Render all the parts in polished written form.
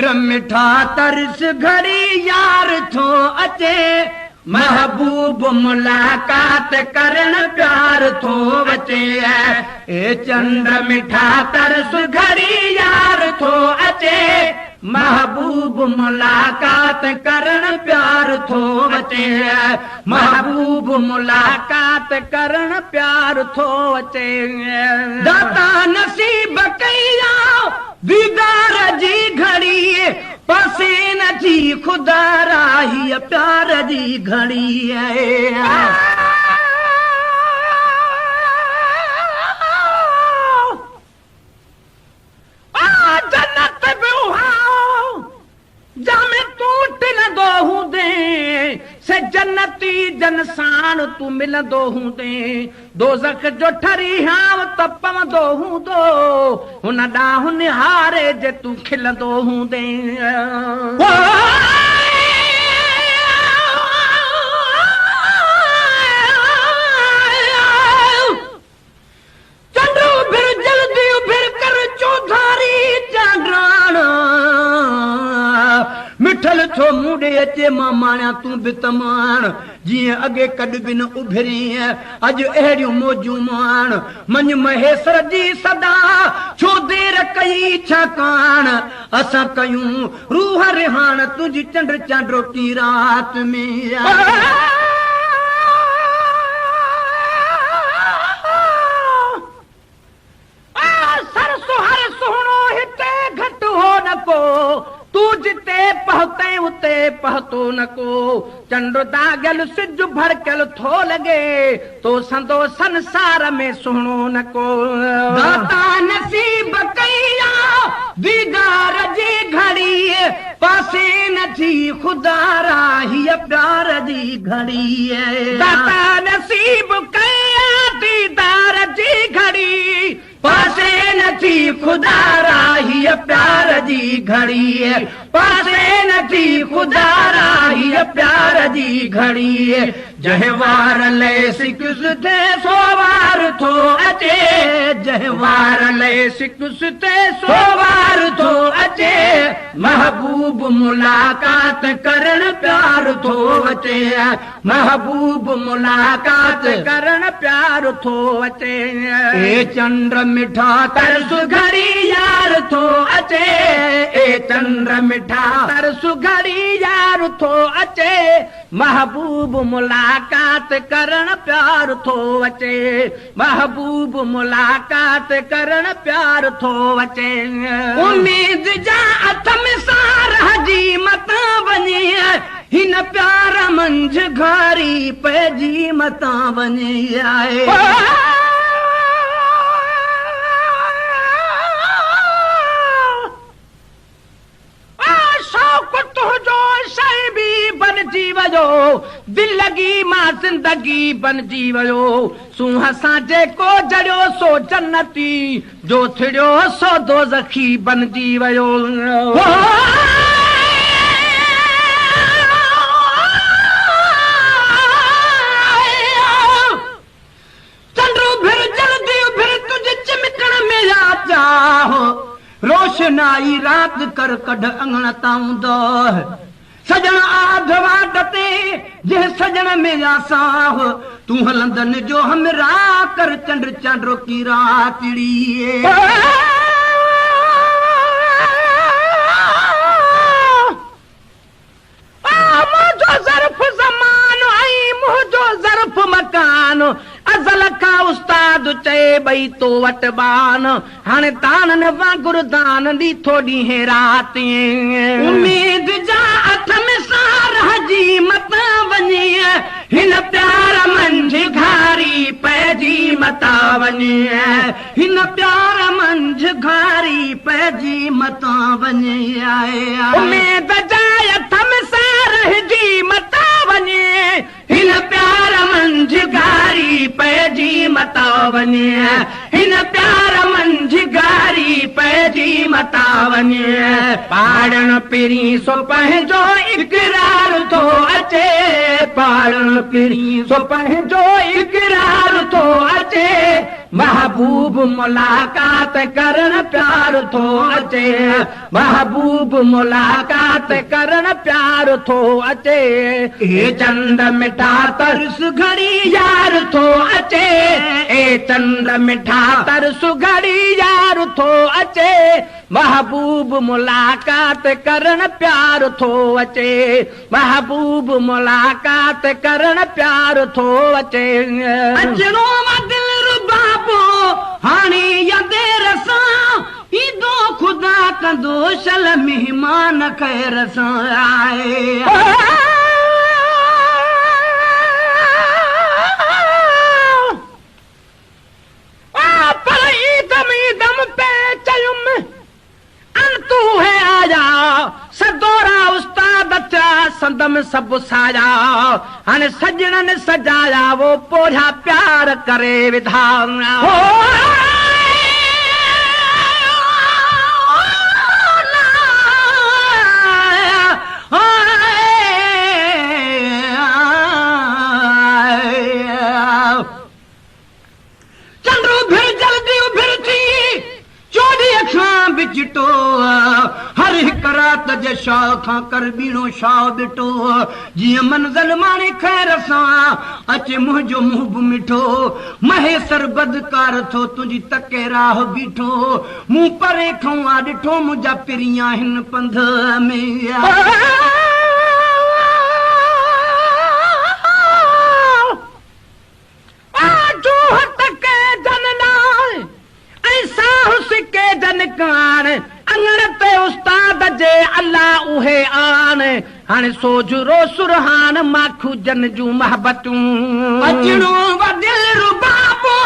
چنڊ مٺا ترس گهڙي يار ٿو اچي، محبوب ملاقات ڪرڻ پيار ٿو اچي. اي چنڊ مٺا ترس گهڙي يار ٿو اچي، محبوب ملاقات ڪرڻ پيار ٿو اچي. محبوب ملاقات ڪرڻ پيار ٿو اچي. داتا نصيب ڪئي آ ديدار جي گهڙي، پاسي نه ٿي خدا راهيء پيار جي گهڙي. جنت به اها جنهن ۾ تون ٽلندو هوندين، سي جنتي جن ساڻ تون ملندو هوندين. دوزخ جو ٺري هانء ته پوندو هوندو، هن ڏانهن نهاري جي تون کلندو هوندين. چنڊ اڀر جلدي اڀر ڪر چوڌاري چانڊاڻ، مٺل ٿو مون ڏي اچي مان ماڻيان تون به ته ماڻ، جيئن اڳي ڪڏ به نه اڀرين اڄ اهڙيون موجون ماڻ، مڃ مهيسر جي صدا ڇو دير ڪئي ڇاڪاڻ، اسان ڪيون روح رهاڻ تنهنجي چنڊ چانڊوڪي رات ۾. سر سهر سهڻو هتي گهٽ هو نه ڪو، تون جتي پهتين اتي پهتو نه ڪو. چنڊ داغيل سج ڀڙڪيل ٿو لڳي، تو سندو سنسار ۾ سهڻو نه ڪو. داتا نصيب ڪئي آ ديدار جي گهڙي، پاسي نه ٿي خدا را هيء پيار جي گهڙي. داتا نصيب ڪئي آ ديدار جي گهڙي، پاسي نه ٿي خدا را هيء پيار جي گهڙي. پاسي نه ٿي خدا را هيء پيار جي گهڙي. جنهن وار لئي سڪس تي سو وار ٿو اچي، جنهن وار لئي سڪس تي سو وار ٿو اچي، محبوب ملاقات ڪرڻ پيار ٿو اچي. محبوب ملاقات ڪرڻ پيار ٿو اچي. اي چنڊ مٺا ترس گهڙي يار ٿو اچي، اي چنڊ مٺا ترس گهڙي يار ٿو اچي، محبوب ملاقات ڪرڻ پيار ٿو اچي. محبوب ملاقات ڪرڻ پيار ٿو اچي. اميد جا اٿم سا رهجي متان وڃي، هن پيار منجهه گهاري پئجي متان وڃي. شوق تنهنجو شيء به بنجي ويو، دل لڳي مان زندگي بنجي ويو. سونهن سان جيڪو جڙيو سو جنتي، جو ٿڙيو سو دوزخي بنجي ويو. چنڊ اڀر جلدي اڀر تنهنجي چمڪڻ ۾ آ چاهه، روشنائي رات ڪر ڪڍ اڱڻ تان اونداهه. سڄڻ آڌ واٽ تي جنهن سڄڻ ۾ آ ساهه، تون هلندن جو همراهه ڪر چنڊ چانڊوڪي راتڙي. منهنجو ظرف زمان ۽ منهنجو ظرف مڪان، ازل کان استاد چئي ٻئي تو وٽ ٻان، هاڻي داڻن وانگر دان ڏي ٿو ڏينهن رات. اميد جا اٿم سا رهجي متان وڃي، هن پيار منجهه گهاري پئجي متان وڃي، هن پيار منجهه گهاري پئجي متان وڃي. اميد جا اٿم سا رهجي متان وڃي، هن پيار منجهه گهاري پئجي متان وڃي، هن پيار منجهه گهاري پئجي متان. وتا وڃي. پاڙڻ پرين سو پنهنجو اقرار ٿو اچي، پاڙڻ پرين سو پنهنجو اقرار ٿو اچي. محبوب ملاقات ڪرڻ پيار ٿو اچي، محبوب ملاقات ڪرڻ پيار ٿو اچي. اي چنڊ مٺا ترس گهڙي يار ٿو اچي، اي چنڊ مٺا ترس گهڙي يار ٿو اچي. محبوب ملاقات ڪرڻ پيار ٿو اچي، محبوب ملاقات ڪرڻ پيار ٿو اچي. اچڻو آ دل ربابو هاڻي يا دير سان، ايندو خدا ڪندو شل مهمان خير سان. آهي پر ايندم ايندم پي چيم ان تون هي آيا، سدورا استاد ٿيا سندم سڀ سايا. هاڻي سڄڻن سجايا وو پورهيا پيار ڪري وڌا. چنڊ اڀر جلدي اڀر ٿي، چوڏهينء کان به چٽو. هر هڪ رات جي شاهه کان ڪر ٻيڻو شاهه ٻٽو. جيئن منزل ماڻي خير سان، اچي منهنجو منهن به مٺو. مهيسر بدڪار ٿو تنهنجي تڪي راهه بيٺو. مون پري کان آ ڏٺو، منهنجا پرين آهن پنڌ ۾. جوهه تڪي جن لاء ۽ ساهه سڪي جن ڪاڻ، اڱڻ تي استاد جي الله اهي آڻ. هاڻي سوجهرو سرهاڻ ماکو جن جون محبتون. اچڻو آ دل ربابو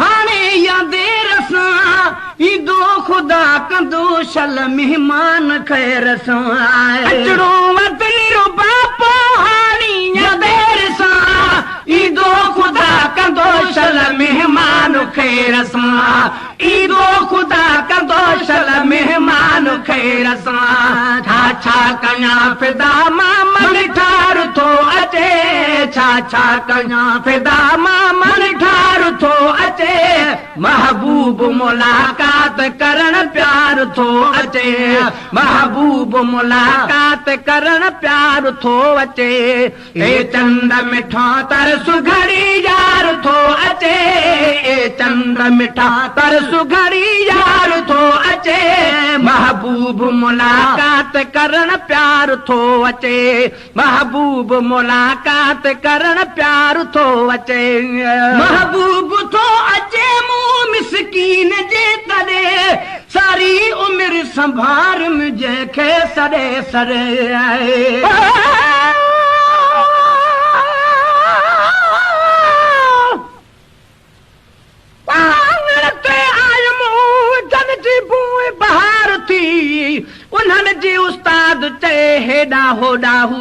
هاڻي يا دير سان، ايندو خدا ڪندو شل مهمان خير سان. اچڻو آ دل ربابو هاڻي يا دير سان، ايندو خدا ڪندو شل مهمان خير سان. ايندو خدا ڪندو شل مهمان خير سان. ڇا ڇا ڪيان فدا مان من ٺار ٿو اچي، ڇا ڇا ڪيان فدا مان من ٺار ٿو اچي. محبوب ملاقات ڪرڻ پيار ٿو اچي، محبوب ملاقات ڪرڻ پيار ٿو اچي. اي چنڊ مٺا ترس گهڙي يار ٿو اچي، اي چنڊ مٺا ترس گهڙي يار ٿو اچي. محبوب ملاقات ڪرڻ پيار ٿو اچي، محبوب ملاقات ڪرڻ پيار ٿو اچي. محبوب ٿو اچي مون مسڪين جي تڏي، ساري عمر سنڀار منهنجي کي سڏي سڏي. اڱڻ تي آيم جن جي بوءِ بهار ٿي، انهن جي استاد چئي هيڏا هوڏا هو.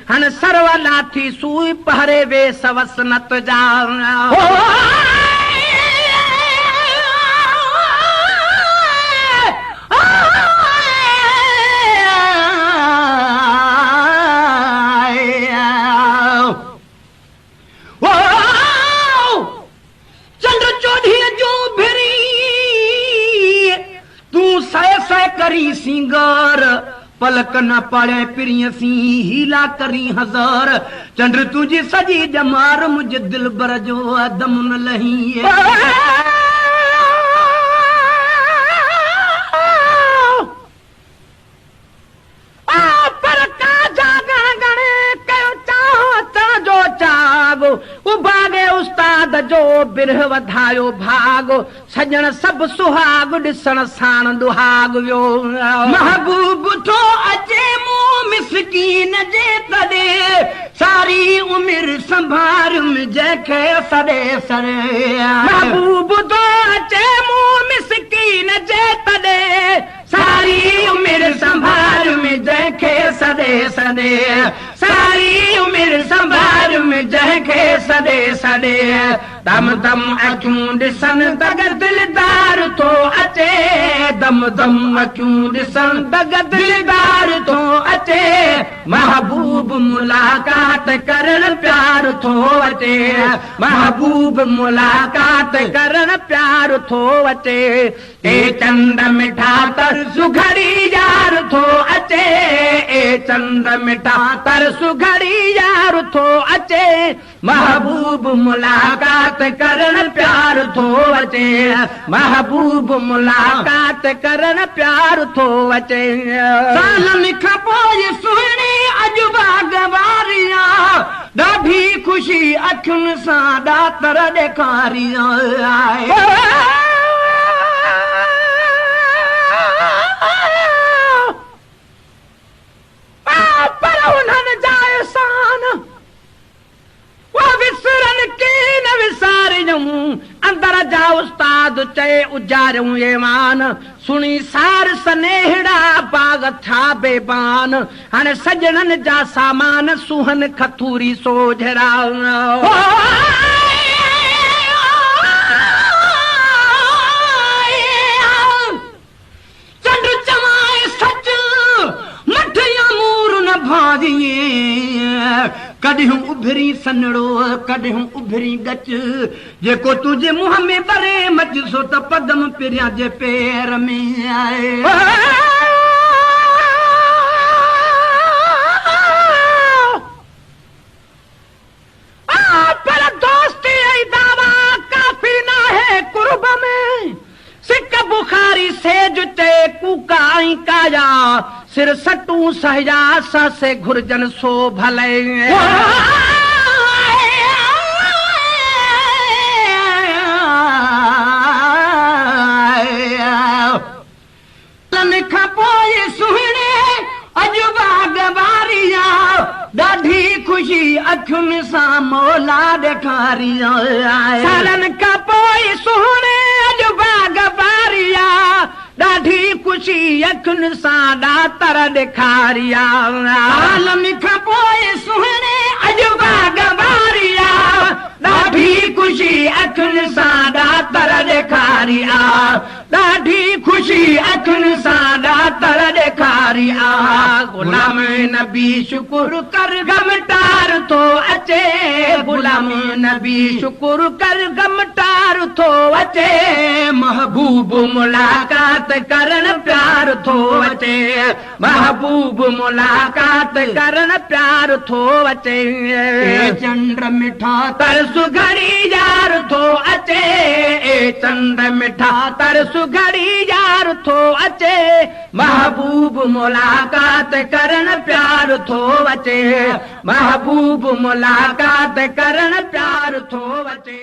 هاڻي سرولا ٿي سوئي پهري ويس وسنت جا. چنڊ چوڏهينءَ جو ڀري، تون سئي سئي ڪرين سينگار. پلڪ نه پاڙي پرينءَ سين، هيلا ڪرين هزار. چنڊ تنهنجي سڄي ڄمار، منهنجي دلبر جو دم نه لهين. پر ڪا جاڳڻ ڳڻي ڪيو چاهه اچڻ جو چاڳ. اڀاڳي استاد جو برهه وڌايو ڀاڳ. سڄڻ سڀ سهاڳ ڏسڻ ساڻ ڏهاڳ ويو. محبوب ٿو اچي مون مسڪين جي تڏي، ساري عمر سنڀار منهنجي کي سڏي سڏي. محبوب ٿو اچي مون مسڪين جي تڏي، ساري عمر سنڀار منهنجي کي سڏي سڏي. ساري عمر سنڀاريم جنهن کي سڏي سڏي. دم دم اکيون ڏسن دڳ دلدار ٿو اچي. دم دم اکيون ڏسن دڳ دلدار ٿو اچي. محبوب ملاقات ڪرڻ پيار ٿو اچي. محبوب ملاقات ڪرڻ پيار ٿو اچي. اي چنڊ مٺا ترس گهڙي يار ٿو اچي. اي چنڊ مٺا ترس گهڙي يار ٿو اچي. محبوب ملاقات ڪرڻ پيار ٿو اچي. محبوب ملاقات ڪرڻ پيار ٿو اچي. سالن کان پوءِ سهڻي اڄ باغ واري آ. ڏاڍي خوشي اکين سان ڏاتر ڏيکاري آ. پر انهن جا احسان اها وسرن ڪين وساريون. اندر جا استاد چئي اجاريون ايوان. سڻي سار سنيهڙا باغ ٿيا بيبان. هاڻي سڄڻن جا سامان سونهن کٿوري سوجهرا. چنڊ چوانء سچ، مٺ يا مور نه ڀانئين. ڪڏهن اڀرين سنهڙو، ڪڏهن اڀرين ڳچ. جيڪو تنهنجي منهن ۾ ٻري مچ، سو ته پدم پريان جي پير ۾ آهي. پر دوستي ۽ دعويٰ ڪافي ناهي قرب ۾. سڪ بخاري سيج چئي ڪوڪا ۽ ڪايا، سر سٽون سهيا ساسي گهرجن سو ڀلي. تن کان پوء سهڻي اڄ واڳ واري آ. ڏاڍي خوشي اکين سان مولا ڏيکاري آ. سالن کان پوء سهڻي اڄ واڳ واري آ. ڏاڍي خوشي اکين سان ڏاتر ڏيکاري آ. سالن کان پوء سهڻي اڄ واڳ واري آ. ڏاڍي خوشي اکين سان ڏاتر ڏيکاري آ. ڏاڍي خوشي اکين سان ڏاتر ڏيکاري آ. غلام نبي شڪر ڪر غم ٽار ٿو اچي. غلام نبي شڪر ڪر غم ٽار ٿو اچي. محبوب ملاقات ڪرڻ پيار ٿو اچي. محبوب ملاقات ڪرڻ پيار ٿو اچي. اي چنڊ مٺا ترس گهڙي يار ٿو اچي. اي چنڊ مٺا ترس گهڙي يار ٿو اچي. محبوب ملاقات ڪرڻ پيار ٿو اچي. محبوب ملاقات ڪرڻ پيار ٿو اچي.